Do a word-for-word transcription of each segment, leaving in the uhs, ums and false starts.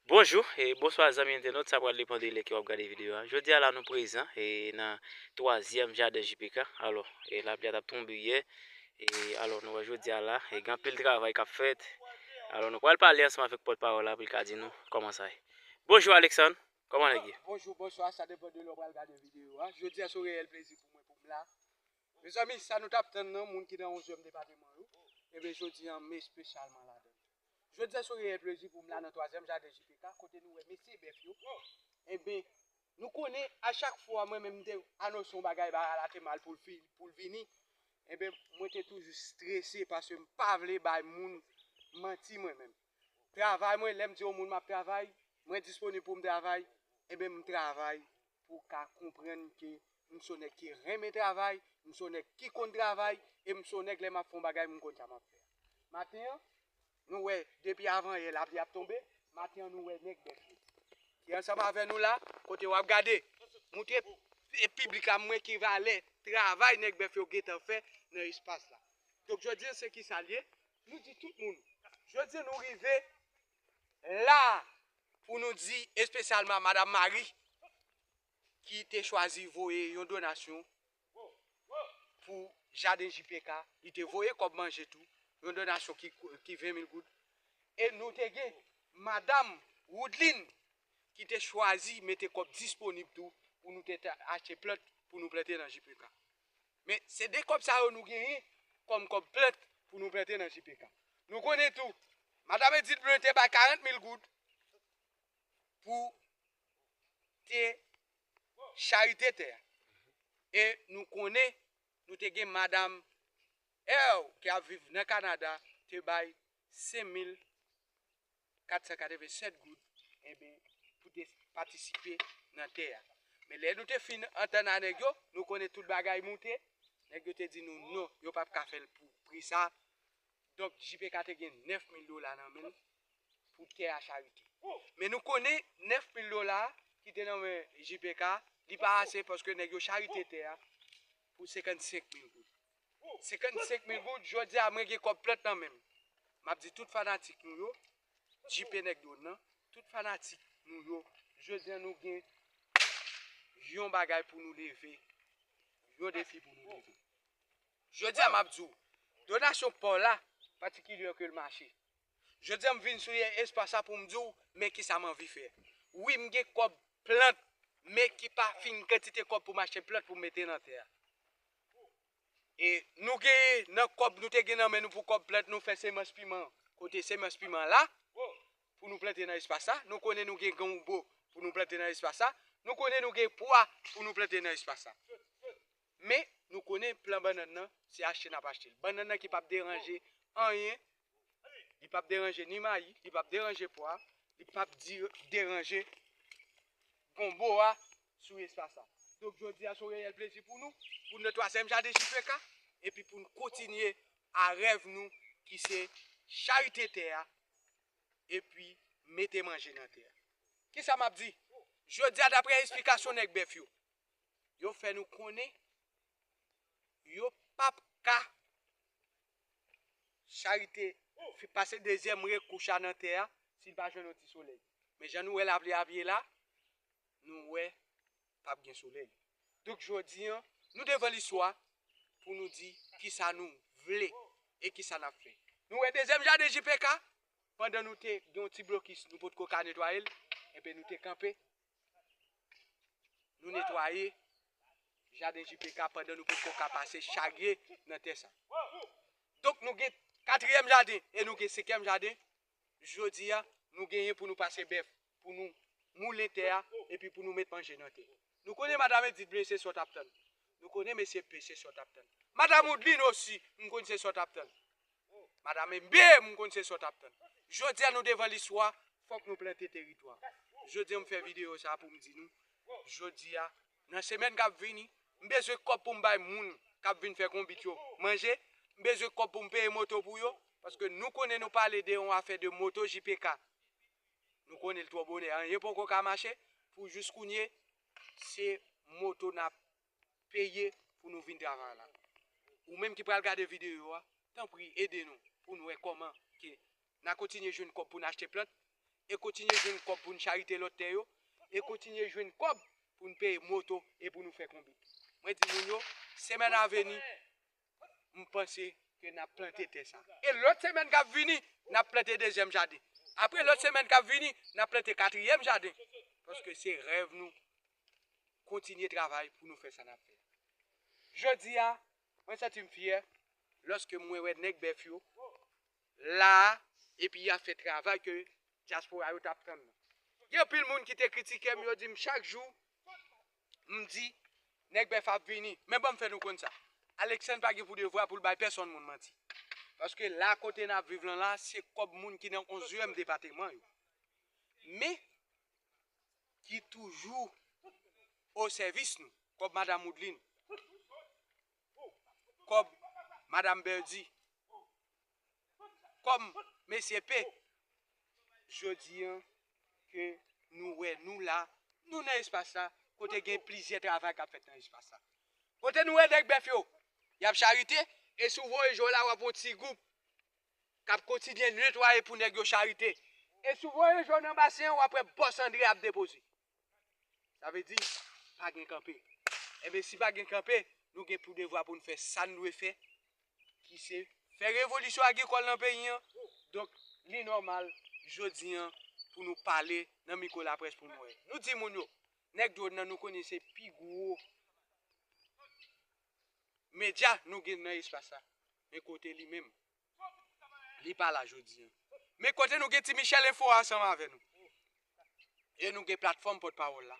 Bonjou e bonswa zanmi entènot, sa pral depann de lè ke w ap gade videyo a. Jodi a la nou prezan e nan twazyèm jaden J P K. Alò, e lapli a t ap tonbe yè. E alò, nou wè jodi a la, e gen anpil travay k ap fèt. Alò, nou pral pale ansanm avèk pòtpawòl la pou l ka di nou kòman sa ye. Bonjou Alexandre, kòman nèg ye? Bonjou, bonswa, sa depann de lè w pral gade videyo a. Jodi a se yon reyèl plezi pou mwen pou m la. Mezanmi, sa nou t ap tann nan, moun ki nan onzyèm depatman yo, ebyen jodi a m espesyalman ladan l. Jodi a se yon reyèl plezi pou m la nan twazyèm jaden J P K, kote nou wè mesye bèf yo. Ebyen, nou konnen a chak fwa mwen menm m te anonse yon bagay, bagay la te mal pou l fi-, pou l vini, ebyen, mwen te toujou strese paske m pa vle bay moun manti mwen menm. Travay mwen, lè m di yon moun m ap travay, mwen disponib pou m travay, ebyen, m travay pou w ka konprann ke m se yon nèg ki renmen travay, m se yon nèg ki konn travay, e m se yon nèg lè m ap fè yon bagay, m konn sa m ap fè. Maten an, nou wè, depi avan yè, lapli ap tonbe, maten an, nou wè nèg bèf yo ki ansanm avè nou la, kote w ap gade, moutre e piblik la mwen ki valè travay nèg bèf yo gentan fè nan espas la. Donk, jodi a, se ki sa l ye, nou di tout moun, jodi a, nou rive la pou nou di espesyalman Madam Marie, ki te chwazi voye yon donasyon pou jaden J P K, li te voye kòb manje tou, yon donasyon ki, ki ven mil goud. E nou te gen Madam Woodline ki te chwazi mete kòb disponib tou pou nou te ta-, achte plant pou nou plante nan J P K. Men se de kòb sa yo nou genyen kòm kòb plant pou nou plante nan J P K. Nou konnen tou, Madam Edith Blin te bay karant mil goud pou te charite tè a. E nou konnen, nou te gen Madam Earl ki ap viv nan Kanada, te bay senk mil kat san katreven sèt goud, enben, pou te patisipe nan tè a. Men lè nou te fin antann a nèg yo, nou konnen tout bagay moute, nèg yo te di nou non, yo p ap ka fè l pou pri sa. Donk, J P K te gen nèf mil dola nan men l pou tè a charite. Men nou konnen nèf mil dola ki te nan men J P K, li pa ase paske nèg yo charite tè a pou senkannsenk mil goud. Senkannsenk mil goud, jodi a mwen gen kòb plant nan men m. M ap di tout fanatik nou yo, J P nèg dwòn nan, tout fanatik nou yo, jodi a nou gen yon bagay pou nou leve, yon defi pou nou leve. Jodi a m ap di w, donasyon pa w la, patikilye ke l mache. Jodi a m vin sou espas sa pou m di w, men kisa m anvi fè. Wi, m gen kòb plant, men ki pa fin kantite kòb pou m achte plant pou m mete nan tè a. E nou genyen nan kòb nou te gen nan men nou pou kòb plant, nou fè semans piman. Kote semans piman la, pou nou plante nan espas sa. Nou konnen nou gen gonbo pou nou plante nan espas sa. Nou konnen nou gen pwa pou nou plante nan espas sa. Men, nou konnen plan bannann nan, se achte n ap achte l. Bannann nan ki p ap deranje anyen, li p ap deranje ni mayi, li p ap deranje pwa, li p ap di-, deranje gonbo a sou espas sa. Donk, jodi a, se yon reyèl plezi pou nou, pou nou nan twazyèm jaden J P K, epi pou nou kontinye a rèv nou, ki se charite tè a, epi mete manje nan tè a. Kisa m ap di? Jodi a, daprè esplikasyon nèg bèf yo, yo fè nou konnen yo p ap ka charite, fi-, pase dezyèm rekouch a nan tè a, si l pa jwenn yon ti solèy. Men jan nou wè lapli ap ye la, nou wè p ap gen solèy. Donk, jodi a, nou devan listwa pou nou di kisa nou vle e kisa n ap fè. Nou wè dezyèm jaden J P K, pandan nou te gen yon ti blokis, nou potko ka netwaye l, enben nou te kanpe, nou netwaye jaden J P K pandan nou potko ka pase charye nan tè sa. Donk, nou gen katriyèm jaden e nou gen senkyèm jaden. Jodi a, nou genyen pou nou pase bèf, pou nou moulen tè a, epi pou nou met manje nan tè. Nou konnen madanm Edith Blin se sa w t ap tann. Nou konnen mesye P se sa w t ap tann. Madanm Woodline osi, m konn se sa w t ap tann. Madanm M B, m konn se sa w t ap tann. Jodi a, nou devan listwa, fòk nou plante teritwa. Jodi a, m fè videyo sa pou m di nou, jodi a, nan semèn k ap vini, m bezwen kòb pou m bay moun k ap vin fè konbit yo manje, m bezwen kòb pou m peye moto pou yo, paske nou konnen nou pale de yon afè de moto J P K. Nou konnen l twò bonè, anyen poko ka mache, pou jis kounye, se moto n ap peye pou nou vin travay la. Ou menm ki pral gade videyo a, tanpri ede nou pou n wè kòman ke n a kontinye jwenn kòb pou n achte plant, e kontinye jwenn kòb pou n charite lòt tè yo, e kontinye jwenn kòb pou n peye moto e pou nou fè konbit. Mwen di moun yo, semèn a vini, m panse ke n ap plante tè sa. E lòt semèn k ap vini, n ap plante dezyèm jaden. Apre lòt semèn k ap vini, n ap plante katriyèm jaden. Paske se rèv nou kontinye travay pou nou fè sa n ap fè. Jodi a, mwen santi m fyè lòske mwen wè nèg bèf yo la a, epi y ap fè travay ke dyaspora yo t ap tann nan. Gen anpil moun ki te kritike m, yo di m chak jou, m di, nèg bèf ap vini. Men ban m fè nou konn sa. Alexandre pa gen pou devwa pou l bay pèsonn moun manti. Paske la kote n ap viv lan la, se kòb moun ki nan onzyèm depatman yo. Men, ki toujou o sèvis nou, kòb Madanm Woodline, kòb Madanm Birdie, kòb Mesye P. Jodi a, ke nou wè nou la, nou nan espas la, kote gen plizyè travay k ap fèt nan espas la. Kote nou wè nèg bèf yo, y ap charite, e si w voye je w la, w ap wè yon ti gwoup k ap kontinye netwaye pou nèg yo charite. E si w voye je w nan basen an, w ap wè bòs Andre ap depoze. Sa vle di, pa gen kanpe. Enben, si pa gen kanpe, nou gen pou devwa pou n fè sa n dwe fè, ki se fè revolisyon agrikòl nan peyi an. Donk, li nòmal, jodi a, pou nou pale nan mikwo laprès pou nou wè. Nou di moun yo, nèg Dwòn nan, nou konnen se pi gwo medya nou gen nan espas la. Men kote li menm, li pa la jodi a. Men kote nou gen Ti Michel Info ansanm avè nou. E nou gen platfòm pòtpawòl la,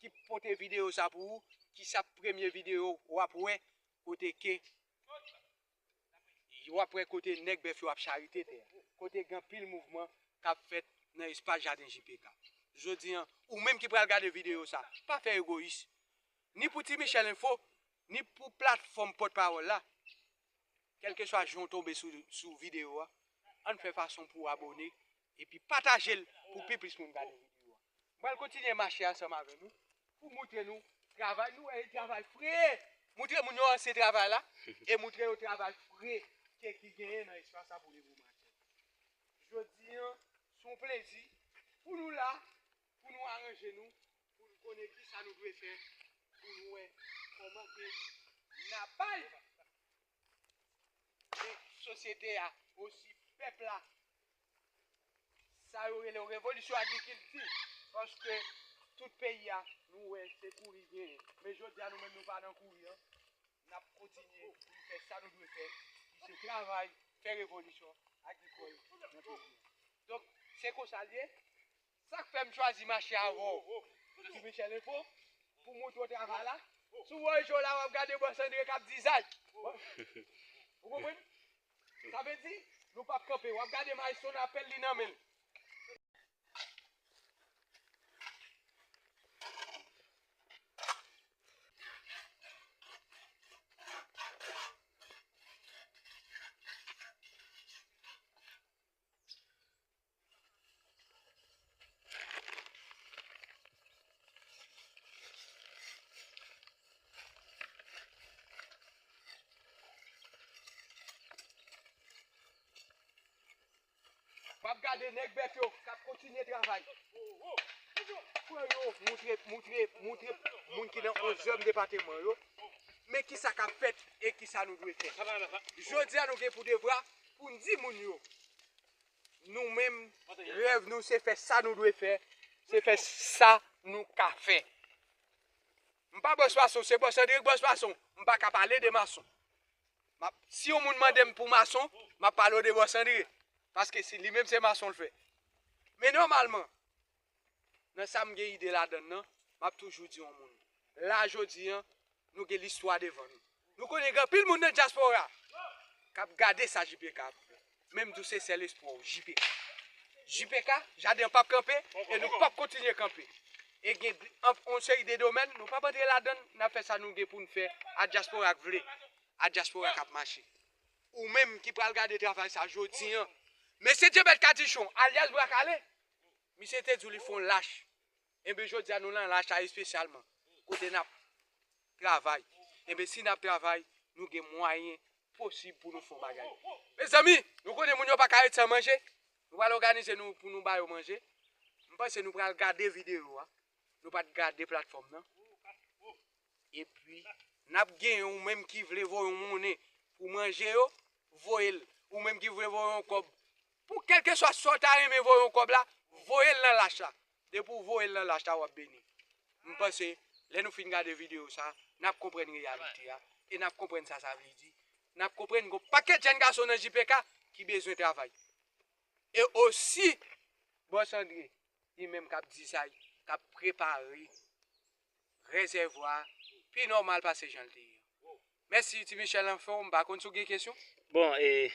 ki pote videyo sa pou ou, ki sa premye videyo w ap wè, kote ke w ap wè kote nèg bèf yo ap charite tè a. Kote gen anpil mouvman k ap fèt nan espas jaden J P K. Jodi a, ou menm ki pral gade videyo sa, pa fè egoyis. Ni pou Ti Michel Info, ni pou platfòm pòtpawòl la. Kèlkeswa jan w tonbe sou, sou videyo a, ann fè fason pou w abòne, epi pataje l pou pi plis moun gade videyo a. M pral kontinye mache ansanm avè nou, pou moutre nou travay nou, e travay fre. Moutre moun yo anse travay la, e moutre yo travay fre ke ki genyen nan espas la pou leve maten. Jodi a, se yon plezi pou nou la, pou nou aranje nou, pou nou konnen ki sa nou dwe fè, pou nou wè kòman ke n ap bay sosyete a, osi pèp la, sa yo rele revolisyon agrikilti, paske tout peyi a, nou wè se kouri genyen. Men jodi a, nou menm nou pa nan kouri an, n ap kontinye pou n fè sa nou dwe fè, ki se travay, fè revolisyon agrikòl nan peyi a. Donk, se konsa l ye. Sa k fè m chwazi mache avè w, Ti Michel Info, pou moutre w travay la. Si w voye je w la, w ap gade bòs Andre k ap dizay. Ou konprann? Sa vle di, nou p ap kanpe. W ap gade Maestro n apèl li nan men l. W ap gade nèg bèf yo k ap kontinye travay. Pran yo, moutre, moutre, moutre moun ki nan onzyèm depatman yo. Men ki sa k ap fèt e ki sa nou dwe fè. Jodi a, nou gen pou devwa pou n di moun yo, nou menm, rèv nou, se fè sa nou dwe fè, se fè sa nou ka fè. M pa bòs mason, se bòs Andre k bòs mason. M pa ka pale de mason. M ap, si yon moun mande m pou mason, m ap pale w de bòs Andre. Paske se li menm se mason l fè. Men nòmalman, nan sa m gen ide ladann nan, m ap toujou di yon moun. La jodi a, nou gen listwa devan nou. Nou konnen gen anpil moun nan dyaspora k ap gade sa J P K ap fè. Men m di w se sèl espwa w, J P K. J P K, jaden an p ap kanpe, e nou p ap kontinye kanpe. E gen an, yon seri de domèn, nou p ap antre ladann, n ap fè sa nou gen pou n fè, a dyaspora k vle, a dyaspora k ap mache. Ou menm ki pral gade travay sa jodi a, mesye Djebèt Kadichon, alyas Bra Kale, misye te di w li fè yon lach. Enben, jodi a, nou nan lach la espesyalman, kote n ap travay. Enben, si n ap travay, nou gen mwayen posib pou nou fè yon bagay. Mezanmi, nou konnen moun yo pa ka ret san manje. Nou pral òganize nou pou nou ba yo manje. panse nou pral gade videyo a. Nou pa t gade platfòm nan. Epi, n ap gen yon menm ki vle voye yon monnen pou manje yo, voye l. Ou menm ki vle voye yon kòb. Pou kèlkeswa sa w ta renmen voye yon kòb la, voye l nan lach la. Depi w voye l nan lach la, w ap beni. M panse, lè nou fin gade videyo sa, n ap konprann reyalite a. E n ap konprann sa sa vle di. N ap konprann gon pakèt jèn gason nan J P K ki bezwen travay. E osi, Bòs Andre, li menm k ap dizay, k ap prepare rezèvwa a pi nòmal pase jan l te ye. Mèsi, Ti Michel Enfo, m pa konn si w gen kesyon. Bon, e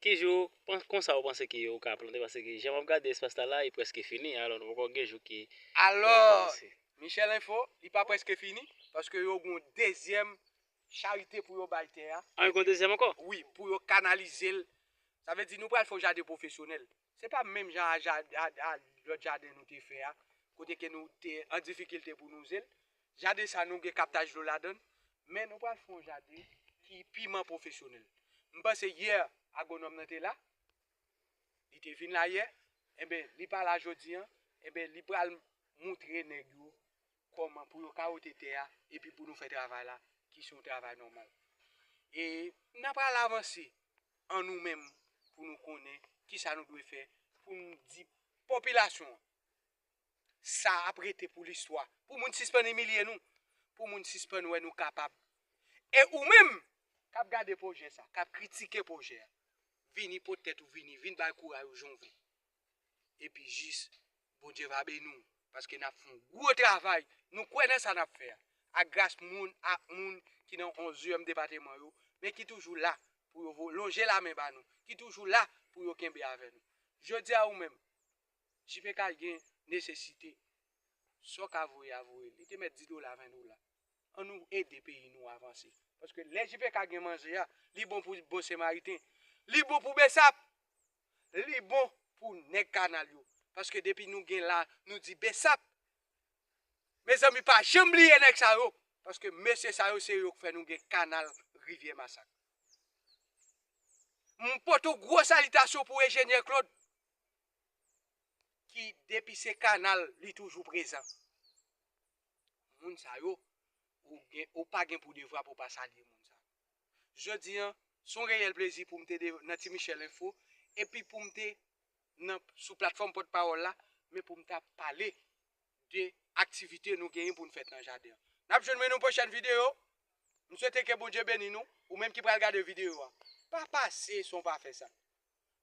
ki jou, konsa ou panse ke ou ka plante? Paske jan m ap gade espas la la, li prèske fini. Alò, nou poko gen jou ke. Alò, Michel Enfo, li pa prèske fini, paske yo gon dezyèm charite pou yo bay tè a. An, yon dezyèm ankò? Wi, pou yo kanalize l. Sa vle di nou pral fè yon jaden pwofesyonèl. Se pa menm jan a, a, a lòt jaden nou te fè a, kote ke nou te an difikilte pou nou ze l. Jaden sa nou gen kaptaj dlo ladan l, men nou pral fè yon jaden ki piman pwofesyonèl. M panse yè agwonòm nan te la, li te vin la yè, enben li pa la jodi an, enben li pral moutre nèg yo kòman pou yo kawote tè a epi pou nou fè travay la ki se yon travay nòmal. E n ap al avanse an nou menm pou nou konnen kisa nou dwe fè pou n di popilasyon an sa ap rete pou listwa, pou moun sispann imilye nou, pou moun sispann wè nou kapab. E ou menm k ap gade pwojè sa, k ap kritike pwojè a, vini pot tèt ou vini, vin bay kouraj ou jan w vle. Epi jis Bondye va beni w, paske n ap fè yon gwo travay, nou kwè nan sa n ap fè a. Ak gras moun ak moun ki nan onzyèm depatman yo, men ki toujou la pou yo vo- lonje lamen ba nou, ki toujou la pou yo kenbe avè nou. Jodi a ou menm, J P K gen nesesite, sa w ka voye a voye, li te mèt di dola, ven dola. An nou ede peyi nou avanse. Paske lè J P K gen manje a, li bon pou bon Semariten, li bon pou Besap, li bon pou nèg kanal yo. Paske depi nou gen la, nou di Besap. Mezanmi, pa janm bliye nèg sa yo, paske mesye sa yo se yo k fè nou gen kanal Rivyè Masak. M pote yon gwo salitasyon pou enjenyè Claude, ki depi se kanal, li toujou prezan. Moun sa yo, ou gen, ou pa gen pou devwa pou w pa salye moun sa yo. Jodi an, se yon reyèl plezi pou m te de- nan Ti Michel Enfo, epi pou m te nan, sou platfòm pòtpawòl la, men pou m ta pale de aktivite nou genyen pou n fè nan jaden an. N ap jwenn mwen nan pwochèn videyo. M swete ke Bondye beni nou, ou menm ki pral gade videyo a. Pa pase san w pa fè sa.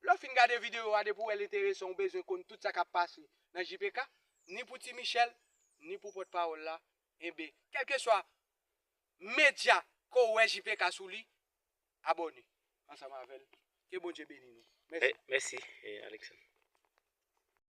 Lè w fin gade videyo a, depi w wè l enteresan, w bezwen konn tout sa k ap pase nan J P K, ni pou Ti Michel, ni pou pòtpawòl la, enben, kèlkeswa medya ke w wè J P K sou li, abòne ansanm avè l. Ke Bondye beni nou. Mèsi. Mèsi, Alexandre.